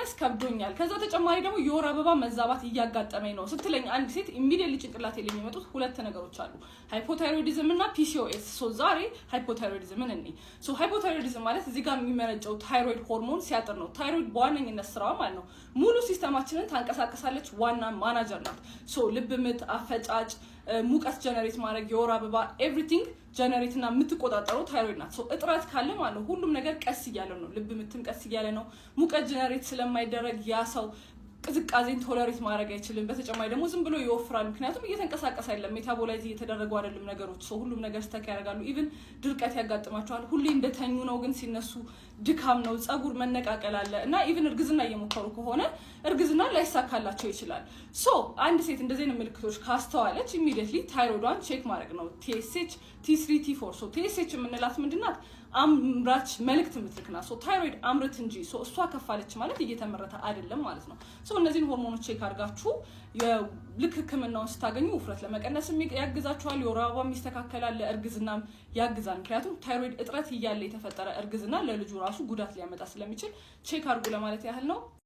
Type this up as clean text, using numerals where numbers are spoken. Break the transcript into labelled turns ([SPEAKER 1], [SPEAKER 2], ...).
[SPEAKER 1] ለመቀነስ ከብዶኛል፣ ከዛ ተጨማሪ ደግሞ የወር አበባ መዛባት እያጋጠመኝ ነው ስትለኝ አንድ ሴት immediately ጭንቅላቴ ላይ የሚመጡት ሁለት ነገሮች አሉ፣ hypothyroidism እና PCOS። So ዛሬ hypothyroidism ን እኔ so hypothyroidism ማለት እዚህ ጋር የሚመነጨው thyroid hormone ሲያጥር ነው። ታይሮይድ በዋነኝነት ስራዋ ማለት ነው ሙሉ system ኣችንን ታንቀሳቀሳለች። ዋና ማናጀር ናት። So ልብ ምት፣ አፈጫጭ፣ ሙቀት generate ማድረግ፣ የወር አበባ፣ everything generate እና የምትቆጣጠረው ታይሮይድ ናት። So እጥረት ካለ ማለት ነው ሁሉም ነገር ቀስ እያለ ነው። ልብ ምትም ቀስ እያለ ነው። ሙቀት generate ስለማይደረግ ያ ሰው ቅዝቃዜን tolerate ማድረግ አይችልም። በተጨማሪ ደግሞ ዝም ብሎ ይወፍራል። ምክንያቱም እየተንቀሳቀሰ አይደለም፣ metabolize እየተደረጉ አይደለም ነገሮች። So ሁሉም ነገር stuck ያደርጋሉ። Even ድርቀት ያጋጥማቸዋል። ሁሌ እንደተኙ ነው፣ ግን ሲነሱ ድካም ነው፣ ፀጉር መነቃቀል አለ እና even እርግዝና እየሞከሩ ከሆነ እርግዝና ላይሳካላቸው ይችላል። So አንድ ሴት እንደዚህ አይነት ምልክቶች ካስተዋለች immediately thyroid ዷን check ማድረግ ነው። TSH፣ T3፣ T4። So TSH የምንላት ምንድናት? አምራች መልእክት የምትልክ ናት። So thyroid አምርት እንጂ so እሷ ከፋለች ማለት እየተመረተ አይደለም ማለት ነው። So እነዚህን ሆርሞኖች check አድርጋችሁ ልክ ሕክምናውን ስታገኙ ውፍረት ለመቀነስ ያግዛችኋል። የወር አበባም ይስተካከላል፣ ለእርግዝናም ያግዛል። ምክንያቱም ታይሮይድ እጥረት እያለ የተፈጠረ እርግዝና ለልጁ ራሱ ጉዳት ሊያመጣ ስለሚችል check አድርጉ ለማለት ያህል ነው።